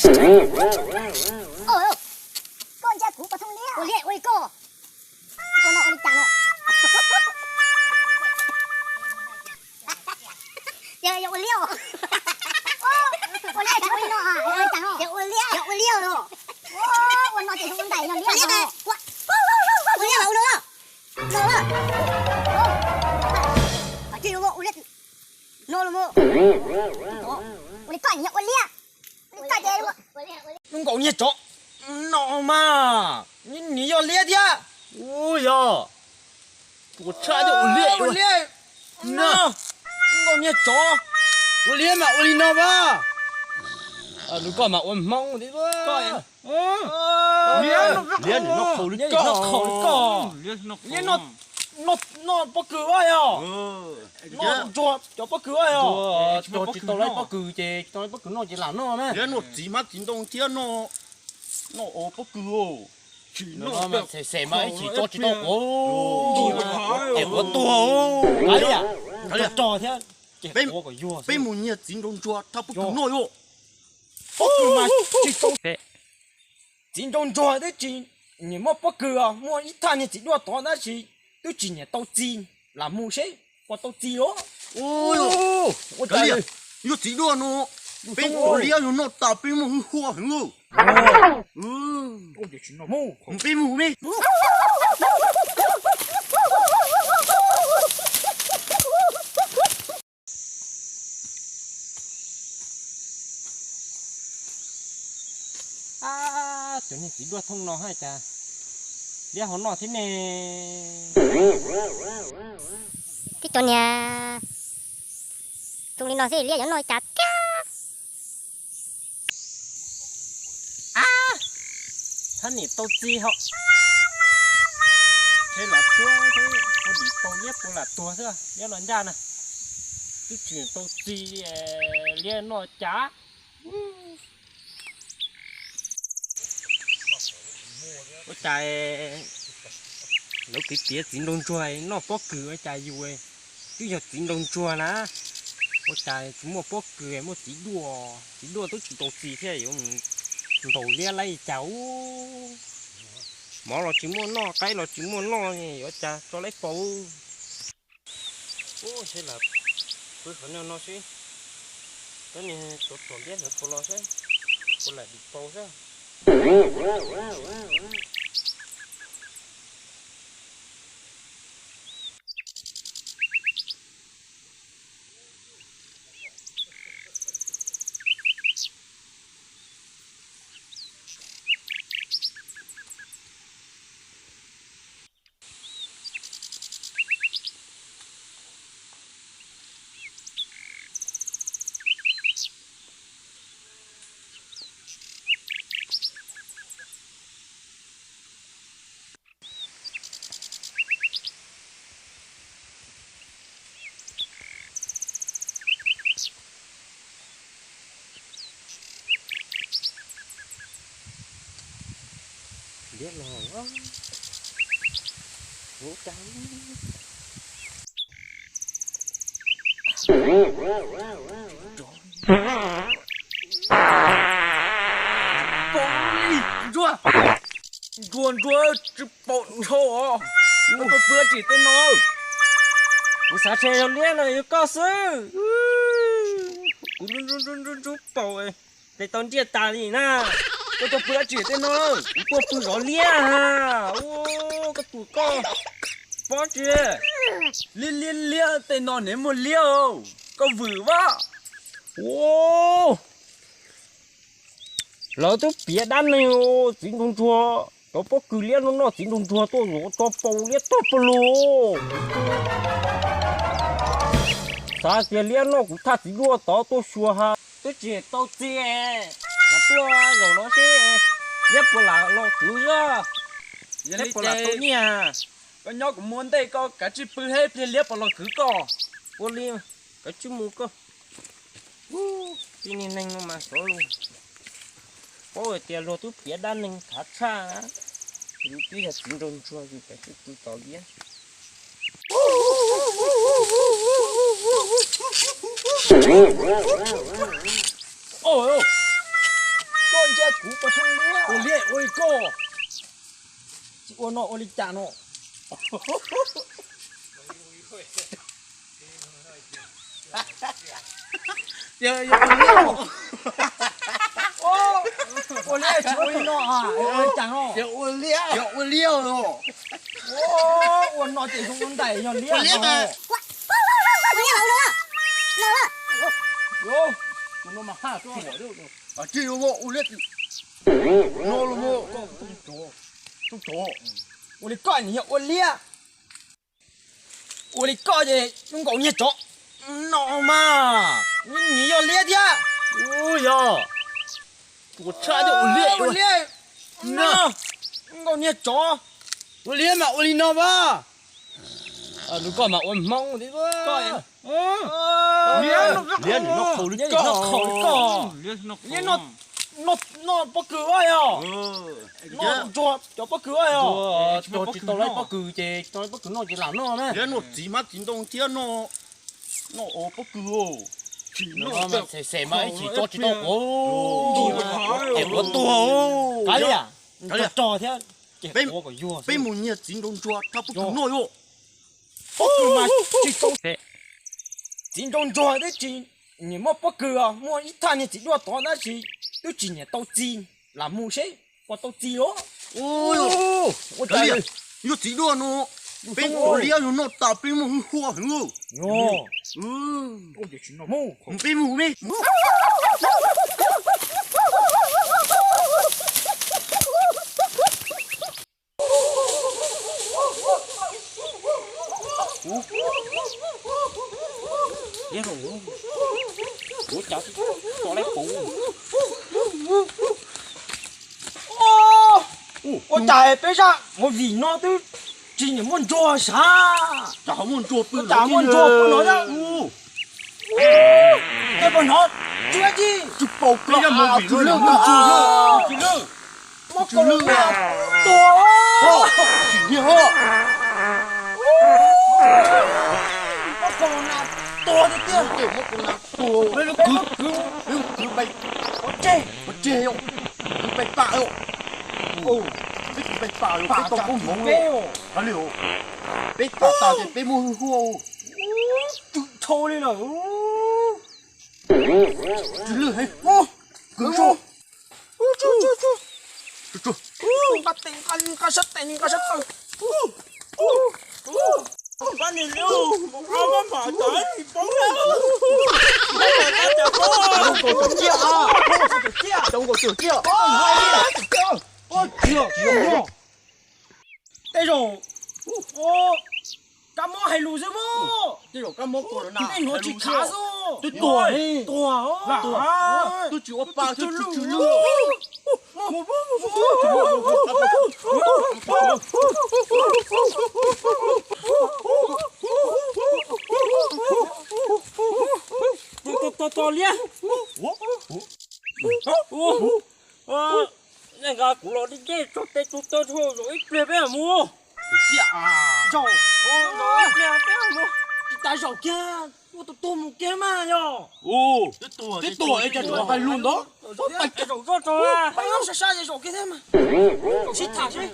Koj ntsia kuv puas thooj liab? Ua liab ua li koj. Ua no ua li cas no? Yog ua liab os. Ua liab ua li no, ua li cas no? Yog ua liab, yog ua liab os. Ua no ces ua ntais no liab no. Ua liab los ua no. No los. Ua liab. Ua li koj yog ua liab. Lub nkaus niag tsov no mas nws yog liab thiab. Ua yog, ua tshaj thiab ua liab ua liab no. Lub nkaus niag tsov, ua liab mas ua li no mas. Nws koj mas ua hmoob thiab. Liab nws noj qhaus li koj. Liab noj pob kws a yog. Noj ntsuag cov pob kws a yog. Tsis tau laib pob kws ces tsis tau laib pob kws noj ces lam noj na. Liab noj txiv hmab txiv ntoo thiab noj, noj pob kws. Tsis noj xem xem mas ib tsis tso tsis tau quav. Ces quav tuag. Kav liam, rog thiab ces quav kom yuag. Peb mus nyiag txiv nraug ntsuag thaj pob kws noj yuav. Pob kws mas tsis tau. Txiv nraug ntsuag twb tsis nyiam muaj pob kws os, muaj ib thaj niag txiv duaj tod tab sis twb tsis nyiam tau txiv. Lam mus seb puas tau txiv os. Ua cas yuav txiv duaj no, peb ua liab yus noj tas peb muaj hwj huaj heev. Peb mus me. Cov niag txiv duaj thooj no hais cas liab ho noj thiab ne. Tib cov niag zoo li no xwb liab yuav noj cas tiag. Ab, thab niam tau txi hos. Tshe lam tuag, ua dim tau liab puas lam tuag xwb, liab los ncaj na. Twb tsis tau txi, liab noj cas. Ua cas lawv piav piav txiv nraug ntsuag noj pob kws ua cas yus twb yog txiv nraug ntsuag na. Ua cas tsis muaj pob kws muaj txiv duaj, txiv duaj twb tsis tau txi thiab yuav ntaus liab laib li cas ub. Mov los tsis muaj noj, qaib los tsis muaj noj, yuav cas tso laib paus. Ub, seb lam pw qhov no no seb, cov niag tsov tom liab ntawd puas los seb, puas lam dim paus seb. Liab los lub cab. Ntsuag, ntsuag, ntsuag tsis paum ntsho os. Koj tuaj pw tsim tej no. Kuv xav tseg yog liab no yog koj xwb. Kuv ntsuj ntsuj ntsuj paum, tes tau ntiaj tas li na. Koj tuaj pw tsim tej no, kuv tuaj pw zov liab ha. Ua koj tus koj pob tsi. Liab liab liab, tej no nws muaj liab os. Koj vwm vaj. Ua, lawv twb piav dab neeg txiv nraug ntsuag, cov pob kws liab noj noj txiv nraug ntsuag tuaj zov tso paus liab tag pag lug. Xav tias liab noj kuv thaj txiv duaj tod tuaj xyuas ha. Twb tsis tau txi, kav tuaj zaum no seb liab puas lam los kwv zoj. Yog li puas lam tau nyiaj. Koj nyob kuv muab ntej koj kav tsij pw thiab pliag liab puas los kwv koj. Ua li, kav tsij mus koj. Tib neeg no mas xyov luag, paub hais tias luag twb piav dab neeg khav tshaj, yus twb yog txiv nraug ntsuag yus kav tsij pw tos liab. Koj Tsis ua no ua li cas no. Ua liab tsis ua li no, ua li cas no? Ua liab, ua liab os. Ua no ces zoo ua ntais yog liab. Ua liab mas. Ua liab mas. Ua liab mas. Ua liab mas. Ua li koj nim yog ua liab. Ua li koj ces zoo nkaus niag tsov no mas, nim yog liab thiab. Ua yog, ua tshaj thiab ua liab. Ua liab no, zoo nkaus niag tsov. Ua liab mas ua li no mas. Nws koj mas ua hmoob thiab. Liab nws noj qhaus li koj. Liab noj pob kws yog. Noj ntsuag cov pob kws yog. Tsis tau laib pob kws ces tsis tau laib pob kws noj ces lam noj na. Liab noj txiv hmab txiv ntoo thiab noj, noj pob kws. Xem xem mas ib chim tso tsis tau quav, ces quav tuag. Kav liam, rog thiab. Peb mus nyiag txiv nraug ntsuag thaj pob kws noj yom. Pob kws mas tsis tau. Txiv nraug ntsuag twb tsis nyiam muaj pob kws os, muaj ib thaj niag txiv duaj tod tab sis twb tsis nyiam tau txiv. Lam mus seb puas tau txiv os. Ua cas yog txiv duaj no, peb ua liab yus noj tas peb muaj hwj huaj heev. Peb mus me. Ua cas peb zaj movie no twb tsis nyiam muaj ntsuag sav. Cas ho muaj ntsuag pw, cas muaj ntsuag pw no na. Ces puas hnov tsis tsis, tsis paub peb zaj movie no muaj ntsuag. Muab kaus lam tuag. Tsis nyiam ho. Muab kaus lam tuag tiag tiag. Muab kaus lam tuag. Peb lub kwv, peb lub kwv pais pov tseg, pov tseg yom. Kwv pais pam yom. Peb kwv pais pam yom, peb tau koob hmoov yom. Peb pam tas ces peb muaj hwj huaj. Tsw dhau li lawm. Tsis lwj heev. Kwv zoo. Nqa tes, nqa sab tes, nqa sab taw. Tej zaum kab mob hais lus xwb mas. Tej zaum kab mob tuag, nej hnov tsis khav xwb. Twb tuag, tuag, tuag. Twb tsis ua pa, twb tsis tsw lwj. Tos, tos, tos liab. Nej nqa kuv los deb deb tso tej tub tawb tso zaum ib pliag peb mus. Zaum, zaum ib pliag peb mus. Tsis tas zaum kiag, ua tus tuag mus kiag mas yog. Twb tuag, twb tuag es cas tseem hais lus ntawd. Zaum zoj tso, pab sab sab zaum kiag thiab mas. Zaum sib tham seb.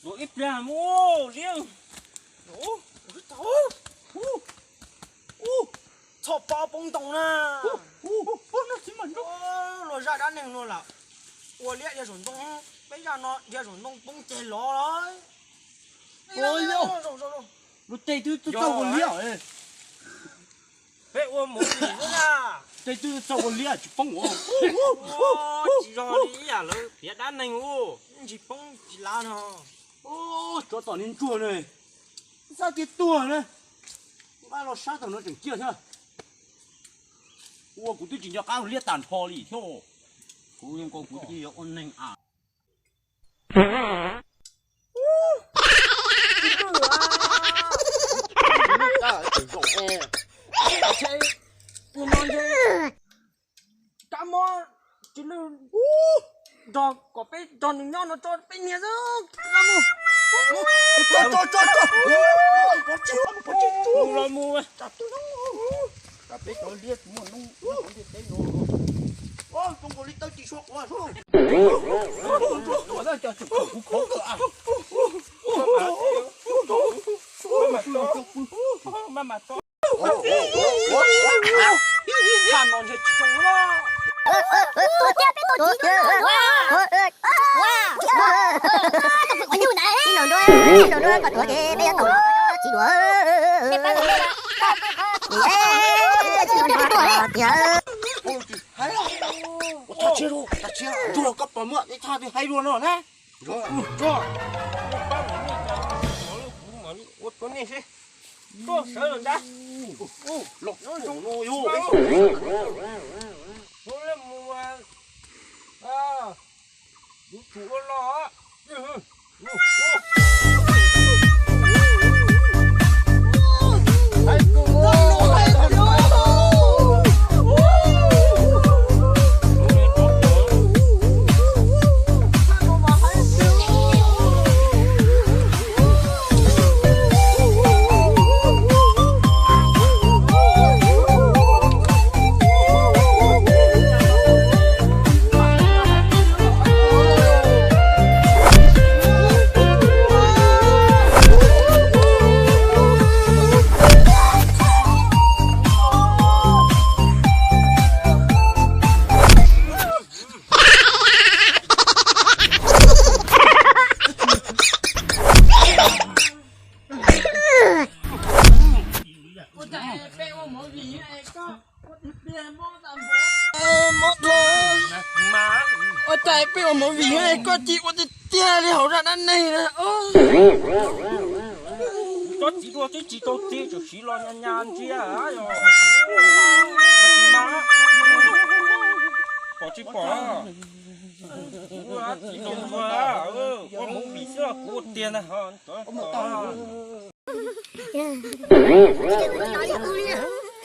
Zaum ib pliag mus liab. Txhoj pob poob ntoo na. Luag zaj dab neeg no lam ua liab dhia saum ntoo, peb zaj no dhia saum ntoo poob ceg lov lawm. Luag tej twb txawj ua liab. Peb ua movie xwb na. Tej twb txawj ua liab tsis poob ua. Tsis zoo li ib yam lawv piav dab neeg ua. Tsis poob tsis lav no. Tsov tom niag ntsuag ne, xav kiag tuag na. Nqa los sab tau no tseem ciaj thiab. Ua kuv twb tsis nco qab liab tag nrho li thiab. Kuv zoo nkaus kuv twb yuav ua neeg a. Kab mob tsis lwj, nrog kom peb nrog nws nyob no tso peb niag xwb. Mus los mus. Peb cov liab tsis muaj noob ntiaj teb no. Zoo nkaus li tawb tsis suav quav. Tsis zoo. Ua tso tseg, ua tso tseg, tsuag koj pom muaj ib thaj twg haib dua no na. Tsuag, tsuag. Ua rau nej seb. Tsuag sawv lawm ntag. Los no yus. Mus, mus ua los. Ua cas peb ua movie koj tsis ua tiag tiag li hauv zaj dab neeg na. Tsob txiv duaj twb tsis tau txiv tseem siv los nyas nyas ntsia yog. Pom tsis pom? Txiv duaj ua movie xwb kuv ua tiag ntag.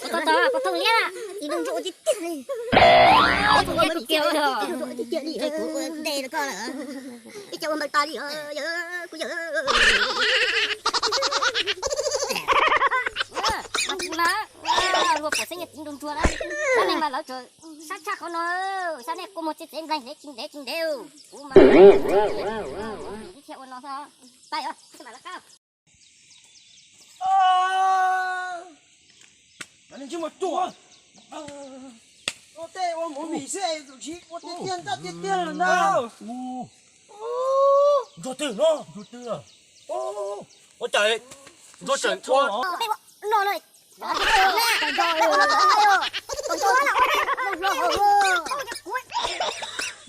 Koj tau, koj thooj liab, txiv nraug ntsuag ua tiag tiag li. Ua tiag tiag li, kuv ua ntej rau koj lawm. Ib co ua npaws tas li os, kuv yawm. Mas kuv na, luag pom xeeb yog txiv nraug ntsuag na, tab meeg mas lawv tseem sab tshaj qhov no, sab nej kua muag txiv txiv nplaig ntev tsis ntev tsis ntev, kuv mas thiaj ua no xwb. Pab os, mas lawv qab. Ua tej ua movie xwb es txawm tsis ua tiag tiag nraj tiag tiag lawm ntag. Ntsuag twg no? Ntsuag twg? Ua cas ntsuag tseem ua no no.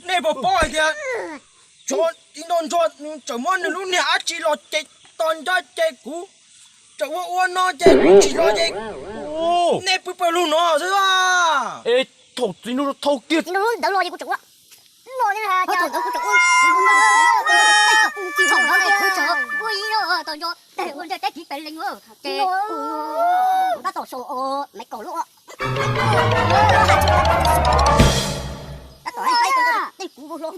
Nej puas paub hais tias tsov txiv nraug ntsuag tseem muab nws lub niag dab tsi los ces tos nco ces kuv tseem ua ua no ces kuv tsis los ces nej pw pawg lug no xwb. Es thaum txiv nraug thau kiag txiv nraug ntawd los ces kuv tseem ua no, thaum ntawd kuv tseem ua, thaum ntawd kuv tseem ua ib no tos nco ua nraj teb kiv pes lees ces tab tom sau maiv kaum lub. Tab tom,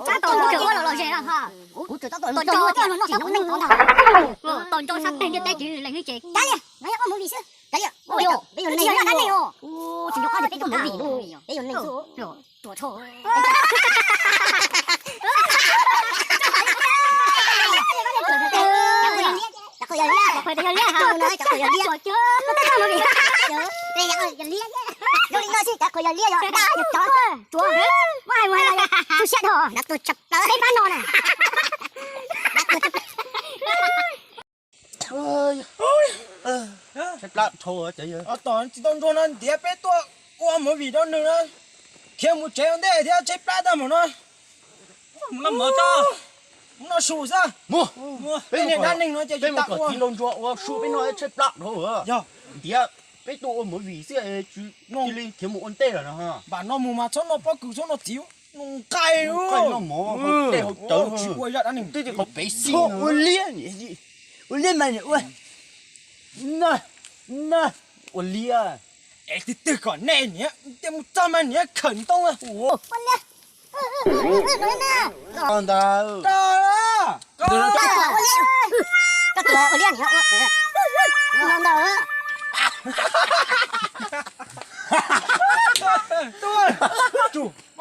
tab tom kuv tseem ua los los ze, kuv tseem tab tom tos nco, tos nco sab teg nraj teb kiv lees ces kav liam, no yog ua movie xwb, kav liam, peb yog neeg, tsis yog dab neeg os, tsis yog qab peb yog movie, peb yog neeg xwb. Ruam tsho. Cov qhuas yog liab, cov qhuas yog liab, cov qhuas yog liab, zoo li no xwb cov qhuas yog liab yog dab yog tsov. Tshuav, muab hais mus hais los yog tu siab dhau, peb pab no na. Tshaib plab dhau. Tos txiv nraug ntsuag no ntiav peb tuaj ua movie rau nws na, khiav mus tsev ua ntej thiab tshaib plab tag mus no. Mus noj su xwb. Peb niag dab neeg no ces peb mus kom txiv nraug ntsuag ua su peb noj tshaib plab dhau. Yog ntiav peb tuaj ua movie xwb, cia li khiav mus ua ntej lawm no. Npam no mus mas txhob noj pob kws txhob noj txiv, noj nqaij, noj mov, tej hauv cawv tsis ua zaj dab neeg, twb tias kom pem xij ua liab, ua liab mas ua, ua liab. Es twg twg kom nej niam tej mus txog mas niam khawm ntoo. Ntawd ua liab, ua liab niam ntawd.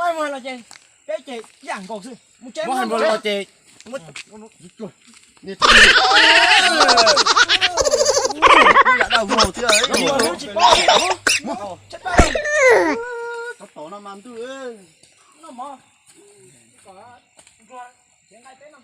Los ces peb ces yam nkaus xwb. Mus tsev, muab hais npaum los ces, yam dab vog thiab. Tsis paub. Tab tom no mas ntuj, no mov, kom nruag, nqaij peb no.